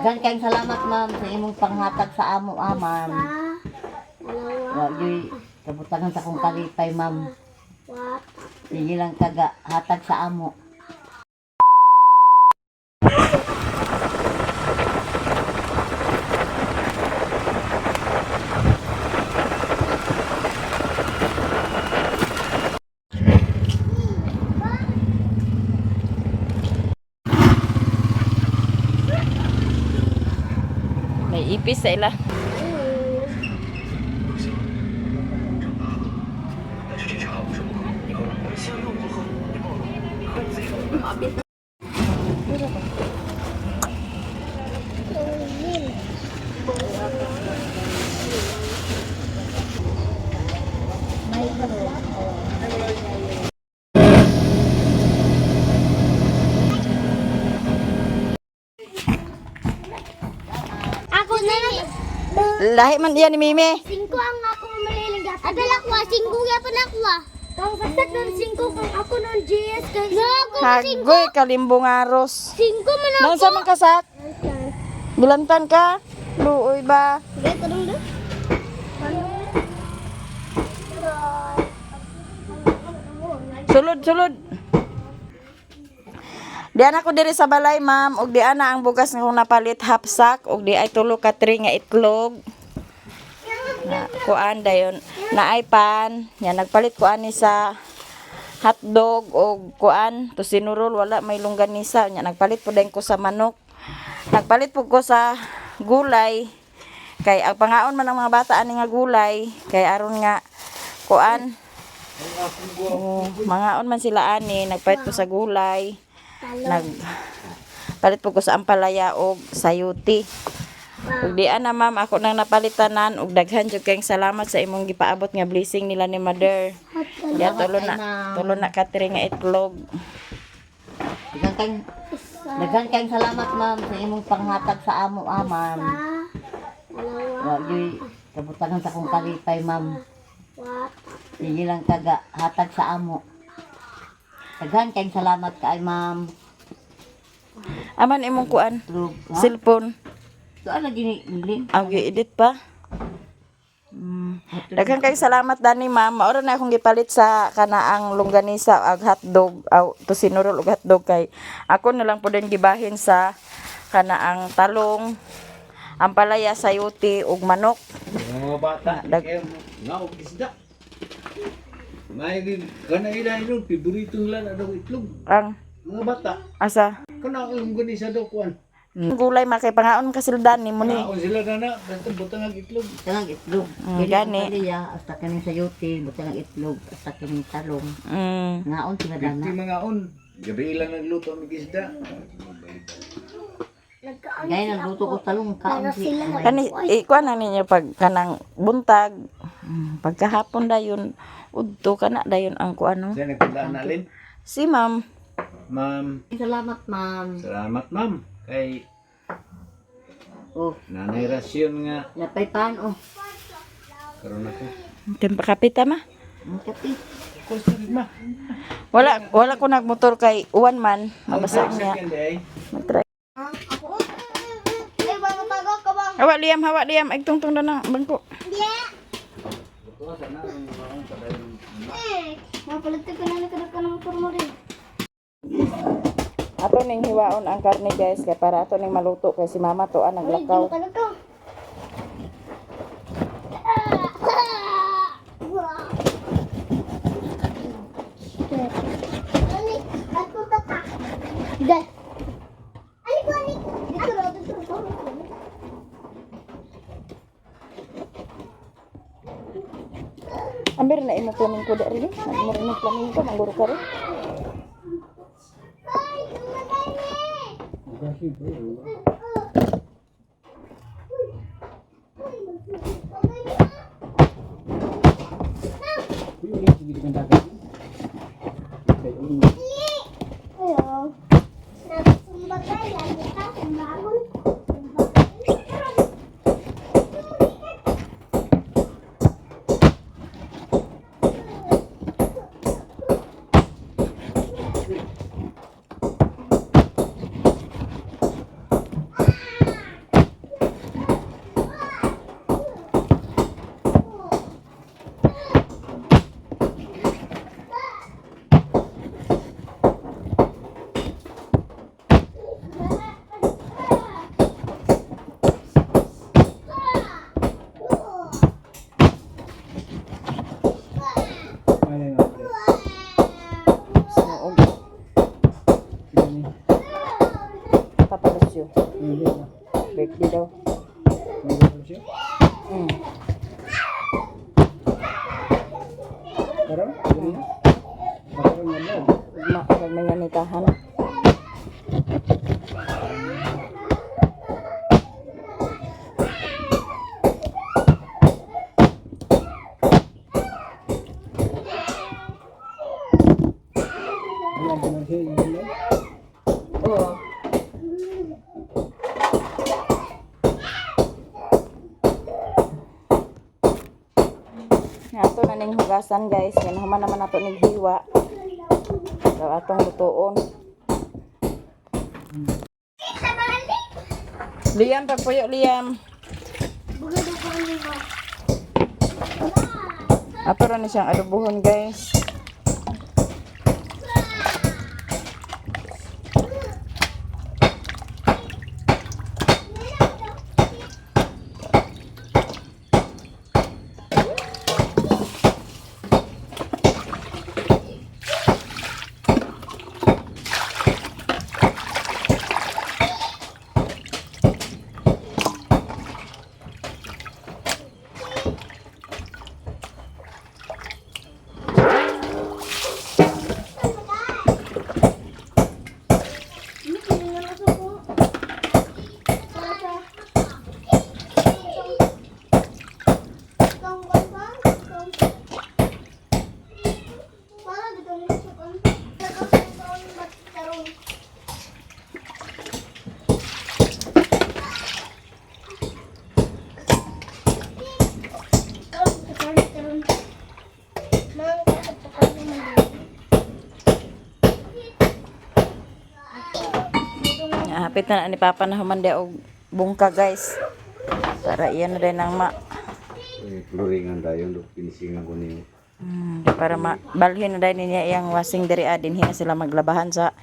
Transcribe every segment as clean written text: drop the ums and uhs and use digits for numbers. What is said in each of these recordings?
Daghan kayong salamat, ma'am, sa imong panghatag sa amo, ah, ma'am. Dalawa. Wa gyud kabutangan sa akong kalipay, ma'am. Wat. Sige lang kaga hatag sa amo. May ipis sa ila. Ako na lang. Lahi man iya ni Mimi. Singko ang ako maliling. Adala ko, singko yapon ako ah. Kang basta nun singko kang ako nun GS kay. No, ako singko. Hagoy kalimbong aros. Singko man ako. Naunsa man kasak? Bilantan ka? Luoy ba? Sige, tanong do. Sulod, sulod. Diyan ako diri sa balay, ma'am. Og di ana ang bugas nga akong napalit half sack og di ay tulo ka tray nga itlog. Na kuan dayon naay pan. Yan nagpalit ko ani sa hotdog og kuan tosinurol, wala may longganisa. Nya nagpalit po dayon ko sa manok. Nagpalit po ko sa gulay kay ang pangaon man ang mga bata ani nga gulay kay aron nga kuan. Oo, mangaon man sila ani, nagpalit ko sa gulay. Nag palit po ko sa ampalaya og sayuti. Ug di ana, ma'am, ako nang napalitanan og daghan jud kayong salamat sa imong gipaabot nga blessing nila ni Mother. Ya tulo na ka tray nga itlog. Daghan kayong salamat, ma'am, sa imong panghatag sa amo, ah, ma'am. Dalawa. Wa gyud kabutangan sa akong kalipay, ma'am. Wat. Sige lang kaga hatag sa amo. Daghan kayong salamat kay ma'am. Aman imong kuan? Itlog. Ha? Cellphone. Doon lagi ni Lin. Ang edit pa. Daghan kayong salamat dani, ma'am. Maura na akong gipalit sa kanaang longganisa ag hotdog aw tosinurol ug hotdog kay ako na lang po din gibahin sa kanaang talong, ampalaya, sayuti ug manok. Yung mga bata, kaya nga og isda. May kana ila ino, paborito nila na daw itlog. Ang Mga bata, asa kana ang ganisa daw kuan. Gulay man kay pangaon ka sila dani mo ni. Kaon sila na na, basta butang ang itlog. Butang ang itlog. Mm, gani. Kani hasta kaning sayuti, butang ang itlog, hasta kaning talong. Ngaon sila dana. 50 mga on. Gabi lang nagluto ang isda. Gaya nang luto ko talong kaon si. Kani ikuan na ninyo pag kanang buntag, pagkahapon dayon udto kana dayon ang kuan no. Siya nagtandaan na alin. Si ma'am. Ma'am, Salamat, ma'am. salamat ma'am. Kay Oh, nanay rasyon nga napay pan oh. karon ako. Tem pakapita ma. Ang kape. Kusto rin ma. Wala wala ko nagmotor kay uwan man, mabasa niya. Second day. Mag-try. Ako. Ay, bago tago ka ba? Hawa liam, hawa liam, ay tungtong na na bangko. Yeah. Eh, mapalit ko na nakadaka ng motor mo rin. Ato ning hiwaon ang karne, guys, kay para ato ning maluto kay si mama to ang Ay, di naglakaw. mo talaga. Ali, ako tata. Dai. Ali ko ali. Dito ra, dito ra. Amber na imo flamingo da rin. Nagmura imo flamingo, mangguro ka rin. Ay, dumadali. Ayo. Nagsumbagay, lagi ka, sumbangon. Sumbagay. Birthday daw. Ugma, pag may nanitahan. Oo. Nga ato na ning hugasan, guys. Yan human naman nato ning hiwa. So atong lutuon. Liam, pagpuyo, Liam. Ato ra ni siyang adobohon, guys. Hapit na na ni Papa na human og bungka, guys. Para iyan na din ang ma Eh, Floringan dayon do pinisingan ko niyo. Para ma balhin na dahil niya iyang wasing diri, ah, dinhi na sila maglabahan sa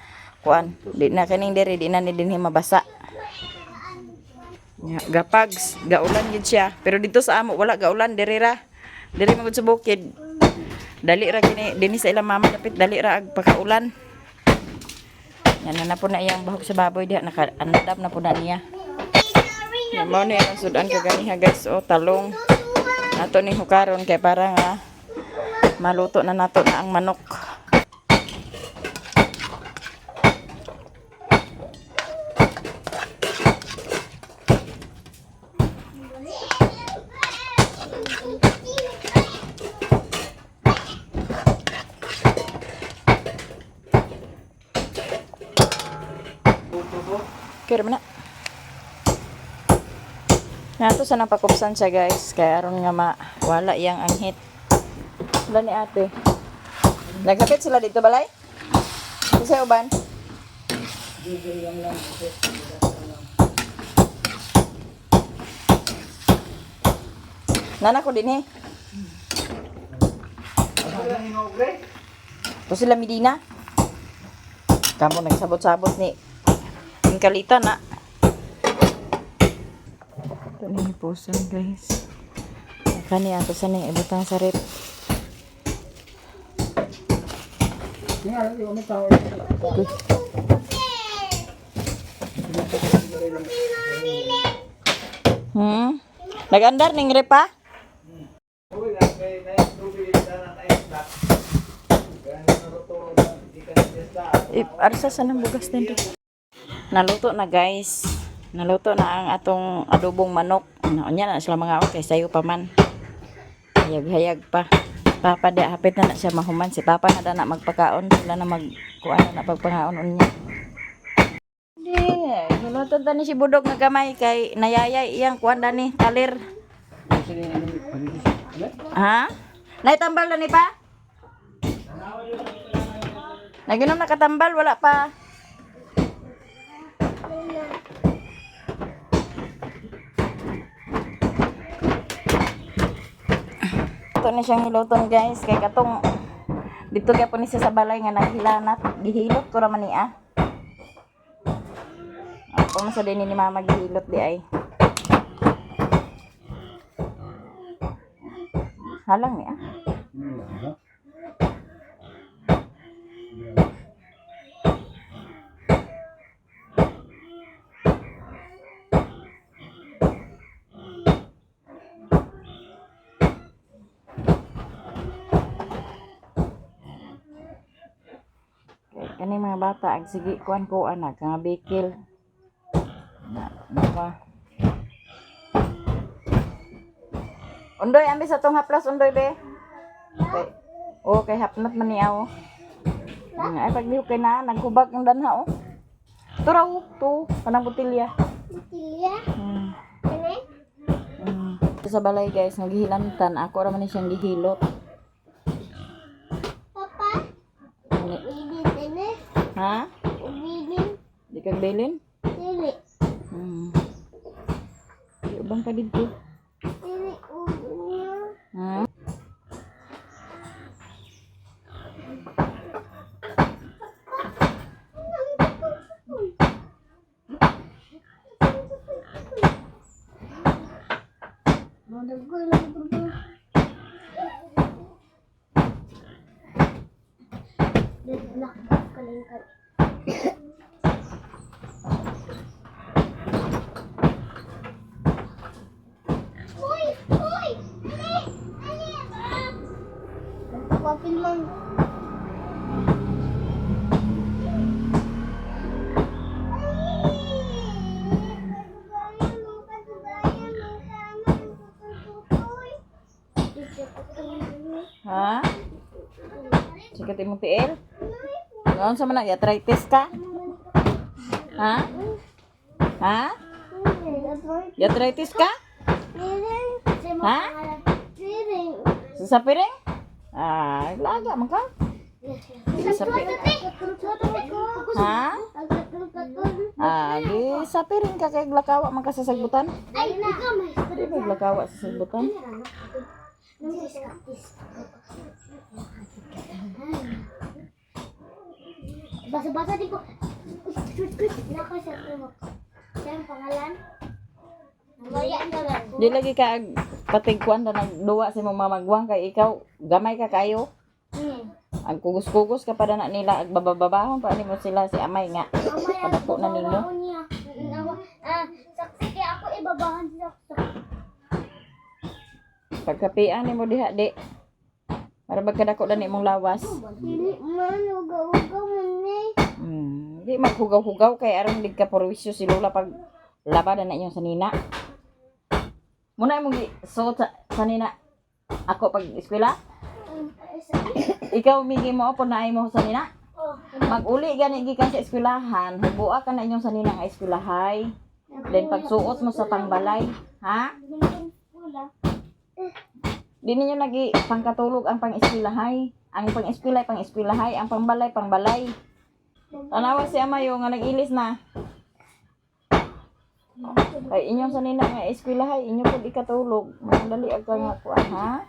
kuan. Di na kaning diri, di na ni dinhi mabasa. Ya, gapags, gaulan gid siya. Pero dito sa amo wala gaulan, diri ra. Diri magud sa bukid. Dali ra kini dinhi sa ilang mama dapit dali ra ag pakaulan. Yan na na po na iyang bahog sa baboy diha, naka-andam na po na niya. Yan mao ni ang sudan kaganiha, guys, oh, talong. Ato ni hukaron kay para nga maluto na nato na ang manok. Kira man na. Nato sa napakupsan siya, guys, kay aron nga mawala iyang anghit. Wala ni ate. Naghapit sila dito balay? Sa uban? Nana ko din eh. Ito sila Medina. Kamo nagsabot-sabot ni Ingkalita na. Ito na yung puso, guys. Kani ato sa ning ibutang sa rep. Nagandar ning rep pa? Arsa sa nang bugas din. Naluto na, guys. Naluto na ang atong adobong manok. Ano nya na sila mga okay sayo pa man. Hayag-hayag pa. Papa di hapit na na siya mahuman, si Papa na da na magpakaon, sila na mag kuan na pagpangaon unya. Hindi, giluto ta ni si Budog nga gamay kay nayayay iyang kuan dani talir. Ha? Naitambal na ni pa? Naginom na katambal, wala pa. Ito na siyang hiluton, guys, kay katong dito kay po ni siya sa balay nga naghilanat, gihilot ko ra man niya. Ako man sa din ni mama gihilot di ay. Halang niya. Kani mga bata ag sige kuan ko anak nga bikil. Na, naka. Undoy, ambi sa tong haplas undoy be. Okay. Oh, kay hapnot man niya oh. Ay paglihok kay na naghubag ang danha oh. Turaw to kanang botilya. Botilya. Ano? Sa balay guys, naghihilantan. Ako ra man ni siyang gihilot. Papa, Ani- ubinin ini. Ha? Ubinin. Di kag bilin? Dili. Di ubang ka didto. Dili ubinin. Ha? Uy! Uy! Ali! Ali! Ah! Papil man. Ha? Sikat imong tiil? Noon sa man arthritis ka? Ha? Ha? Arthritis ka? Ha? Sa piring? Ah, laga man ka. Sa Ha? Ah, di sa piring ka kay glakawa man ka sa sagbutan. Ay, ikaw may Di ba glakawa sa sagbutan? Basa-basa din ko. Nako sa tumok. Siyang pangalan? Maria na lang. Di lagi ka ag patigkuan na nagduwa sa imong mamagwang kay ikaw gamay ka kayo. Ang kugos-kugos ka pa na nila ag babababahon pa nimo sila si amay nga. Mamaya, Padako na ninyo. babaon niya. Ah, saksi kaya ako ibabahan si saksak. Pagkapian nimo diha di. Para magkadako na imong lawas. Dili man, uga-uga man ni. Di maghugaw-hugaw kay aron di ka porwisyo si Lola pag labada na inyong sanina. Muna imong gi suot sa sanina ako pag eskwela. Ikaw migi mo po na mo sanina. Oh, Mag-uli gani gikan sa eskwelahan, hubua ka na inyong sanina nga eskwelahay. Then pagsuot mo sa pangbalay, ha? pula. Di ninyo nagi pangkatulog ang pang-eskwelahay. Ang pang-eskwelay, pang-eskwelahay, ang pangbalay, pangbalay. Tanawa si Amayo nga nag-ilis na. Kay inyong sanina nga eskwelahay, inyo pud ikatulog. Mandali ag ka nga kuan, ha?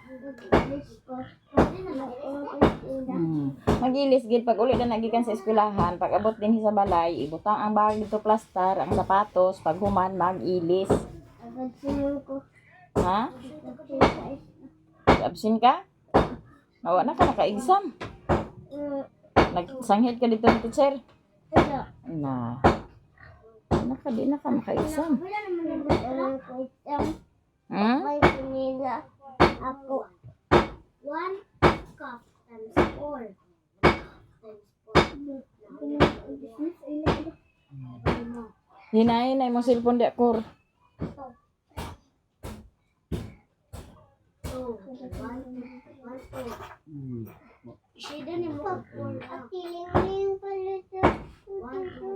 Mag-ilis gid pag uli na nagikan sa eskwelahan, pag abot din sa balay, ibutang ang bag dito plastar, ang sapatos, pag human mag-ilis. Agad siya ko. Ha? Absent ka? Nawa na ka naka-exam. Nagsanghid ka dito ni teacher. Na. Naka di na ka maka-exam. Wala naman ang exam. May pinila ako. 1 cup times 4. Times 4. Hinahin na imong cellphone di akor. 2, 1, 1, 2. Shida ni mo. Akiling-ling pala sa 1, 2,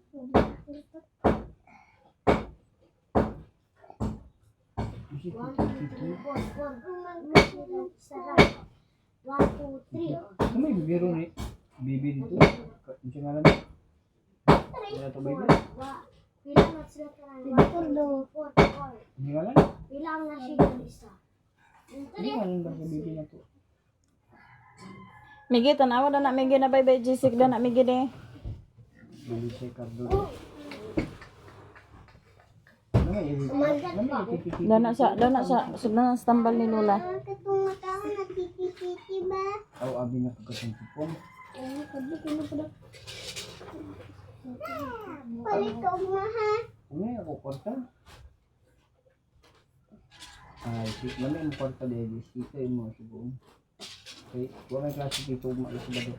4. 1, 2, 3, 4, 4. Sarap. 1, 2, 3. Ano may bibiro ni bibi dito? Unsa ngalan? Wala to bibi? Bilang na sila tanan. 1, 2, 4, 4. Unsa ngalan? Bilang na siya yung isa. Ano ngalan ba sa bibi na to? Migi tanawa na na migi na bye bye Jessica na na migi ni. Malaysia Cardo. Ano may ano may tititi? Dana sa sudana sa tambal ni Lola. Katong tao nagtititi ba? Aw abi na kagatong sipon. Palit ka ha. Ano ako kwarta? Ay, si lami ang kwarta dito. Dito mo siguro. Okay, wa may klase dito maalas ba do.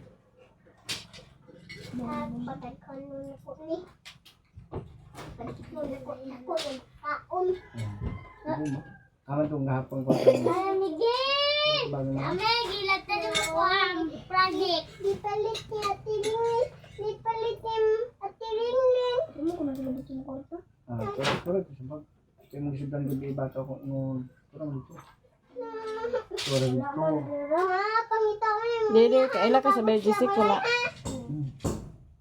Pagkaon na ko ni. Pagkaon na ko ako yung kaon. Aman itong gahapon ko. Miguel! Bago na. Ame, gilatan mo ko ang project. Di palit ni Ate Ling. Di palit ni Ate Ling. Ano ko na dito mo ko? Ah, pero pero ito sa bag. Kaya mong isiplan gabi bata ko noon. Pero dito. Pero dito. Ma, pangita ko yung Dili, kaila ka sa BGC wala.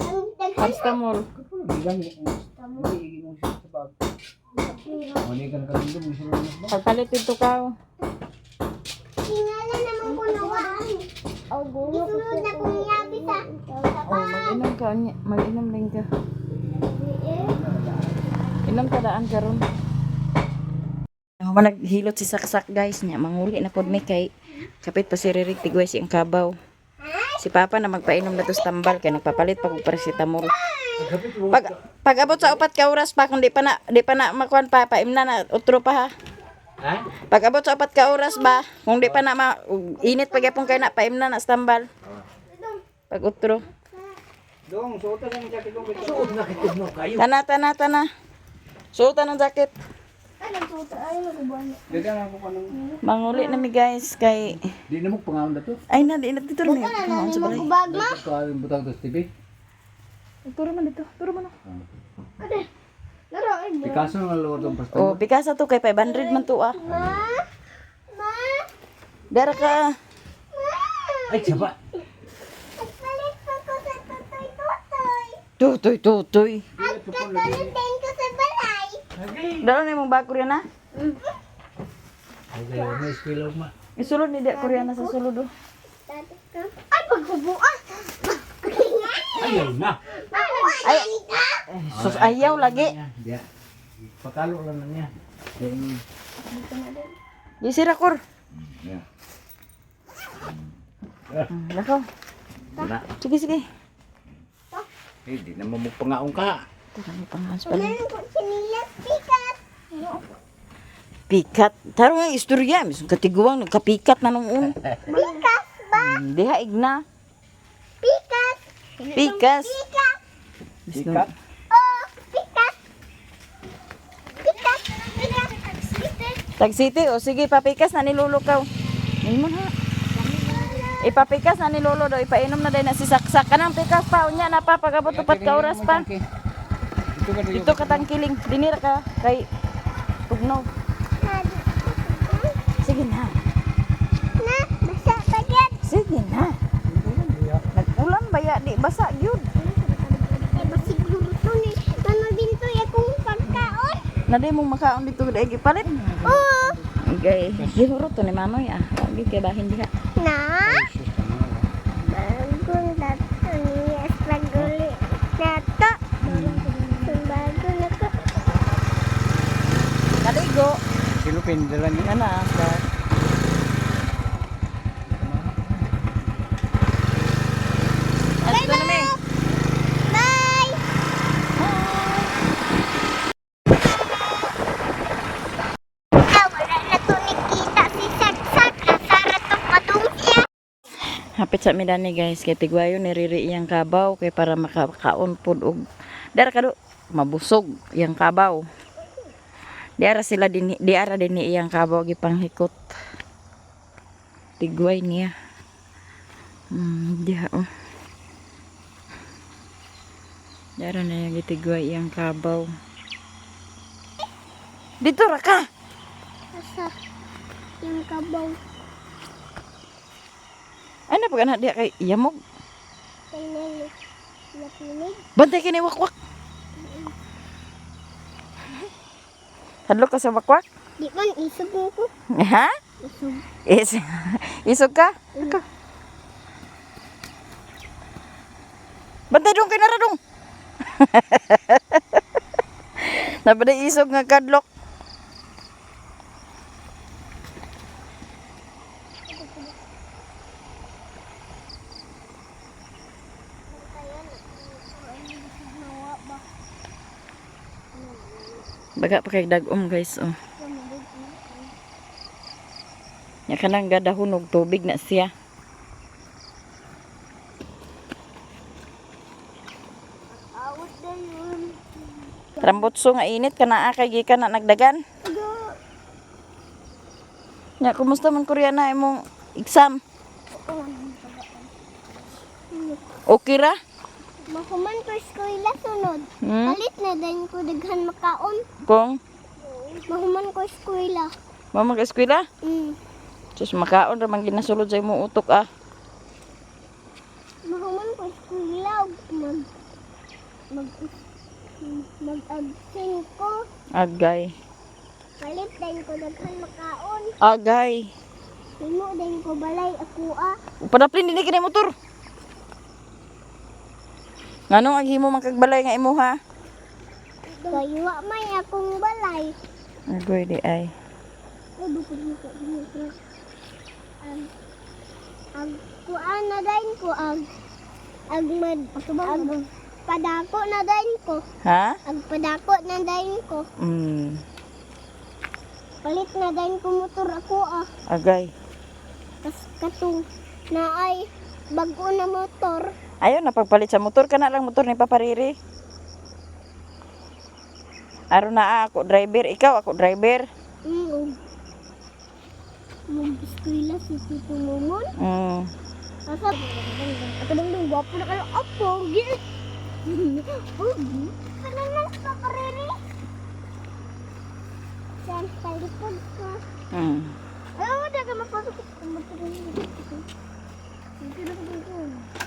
Ang daghan. Paracetamol. Kapag bilang hindi mo siya sa bag. Wala ka na dito mo siya sa bag. Pagpalit dito ka. Oh. Tingala naman ko nawaan. Isunod na kong yabi sa Oh, mag-inom ka unya. Mag-inom din ka. Inom ka daan karon. Human naghilot si Saksak, guys, niya. Manguli na pod mi kay kapit pa si Ririk tigway si ang kabaw. Si Papa na magpainom na to sa tambal kay nagpapalit pa kog paracetamol. Pag pag abot sa 4 ka oras pa kung di pa na makuan pa paimna na otro pa ha. Ha? Pag abot sa 4 ka oras ba kung di pa na ma, init pa gyapon kay na paimna na sa tambal. Pag otro. Dong, suotan ang jacket ko. Suot na kitog mo kayo. Tana tana tana. Suotan ang jacket. Dito na ako kanang Manguli na mi, guys, kay Di na mo pangaon na to. ay na di na dito rin. Pangaon sa balay. Bag ma. Kaon butang to sa TV. Turo man dito. Turo man. Oh. Picasso nga lugar tong pasta. Oh, bikasa to kay 500 man to ah. Ma. Ma. Dara ka. Ay, saba. Nagpalit pa ko sa tutoy-tutoy. Tutoy tutoy. At katulitin ko sa balay. Dalo na imong bag Koreana. Ay, kayo may eskwela ma. Isulod ni dia Koreana sa sulod oh. Ay, paghubo ah. Ayaw na. Ay, Sus ayaw lagi. Diya. Pakalo lang na niya. Then, Di sira kor. yeah. Lakaw. Na. Sige sige. Eh, di na mo pangaon ka. Tara mo pangaon sa balay. Ano ko sinilas pikat. Pikat. Taro nga istorya, misong katiguang nagkapikat na nung un. Pikas ba? Diha igna. Pikas. Pikas. Pikas. Sikat. Oh, pikas. Pikas. Pikas. Pikas. Tag City, o sige, papikas na ni Lolo ka. Ngayon mo na. Ipapikas na ni Lolo daw, ipainom na din na si Saksak. Kanang pikas pa, unya na pa, pagabot 4 ka oras pa. Dito ka Dito ka tangkiling, dinira ka kay tugnaw. Sige na, Na, basa pa yan. sige na. Nag-ulan ba ya? Di basa gyud. Eh, basig luluto ni Mama Bintoy akong pagkaon. Na di mong makaon dito dai gipalit. Oo. Okay, gihurot to ni Manoy ah. Wagi kay bahin diha. Na? Bagong dato niya paguli nato. Bago na ko. Kaligo. Silupin dala niya. Ana. Bye bye. Bye! Ah, wala na to nikita si Saksak. Asara to padung siya. Hapit sa midani, guys, kay tigwayo ni Riri iyang kabaw kay para makakaon pud og dara kado mabusog iyang kabaw. Diara sila din diara din ni iyang kabaw gipanghikot. Tigway niya. Diha oh. Diara na yung gitigway iyang kabaw. Dito ra ka. Asa yung kabaw. Ano pag anak diha kay yamog? Pinili. Napinig. Bantay kini wakwak. Hadlok ka sa wakwak? Di man isog mo ko. Ha? Isog. Is isog ka? Ka. Bantay dong kay naradong. Napaday isog nga kadlok. Baga pa kay dagom, guys, oh. Nya kanang gadahon og tubig na siya. Trambutso nga init kanaa kay gikan na nagdagan. Nya, kumusta man Korea na imong exam? Okay ra? Mahuman ko eskwela sunod. Hmm? Palit na din ko daghan makaon. Kung Mahuman ko eskwela. mo mag-eskwela? Sus, makaon ra man ginasulod sa imong utok ah. Mahuman ko eskwela ug mag mag mag-absent ko. Agay. Palit din ko daghan makaon. Agay. Himo din ko balay ako ah. Padaplin dinhi kini motor. Nganong ang himo man kag balay nga imuha? Kay wa may akong balay. Agoy di ay. Ay bukod mo ko dito. Ang ang kuan na din ko ang ag mad ag padako na din ko. Ha? Ag padako na din ko. Palit na din ko motor ako ah. Agay. Kas katong na ay bago na motor. Ayaw na pagpalit sa motor kana lang motor ni Papariri. Aron na ah, ako driver, ikaw ako driver. Mag eskwela si Tito Momon. Asa? Ato dong dong gwapo na kayo. Oh, pogi. Pogi. Ano na sa parere? Saan sa likod ko? Ayaw, wala ka mapasok.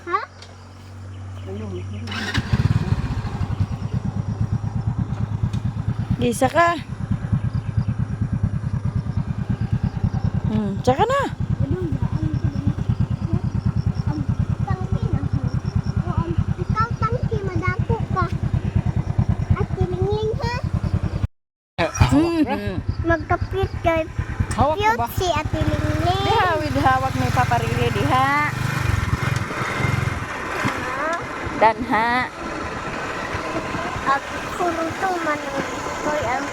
Ha? Gisa ka. Tsaka na. Ang tangki na. O, ang ikaw tangki, madako ka. At tilingling ha? Magkapit kay Hawak mo ba? cute si Ate Lingling. Diha, with hawak ni Papariri diha. Danha. At kuruto man ko'y ang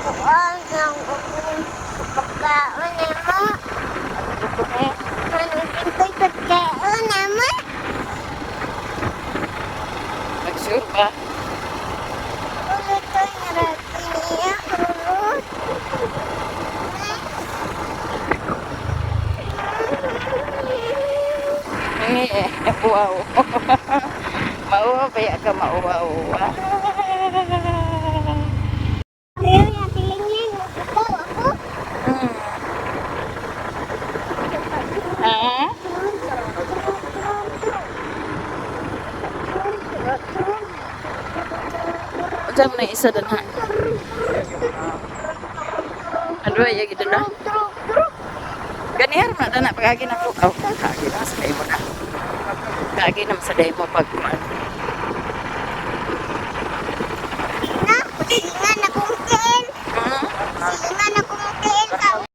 kuan ang akong pagkaon na mo. Manugin ko'y pagkaon na mo. Nag-sure ba? Kuruto nga rapi niya. Kurut. Eh, wow. Mauwaw ba ya ka mauwaw? Ayun, Ate Lingling, ikaw ako. Ha? Unsa man ang isa danha? Ano ay gid na? Ganihar man na pag-agi na ko. Oh, kaagi na sa demo na. Kaagi na sa demo pag kuan. Na, silingan akong tiil. Hmm? Silingan.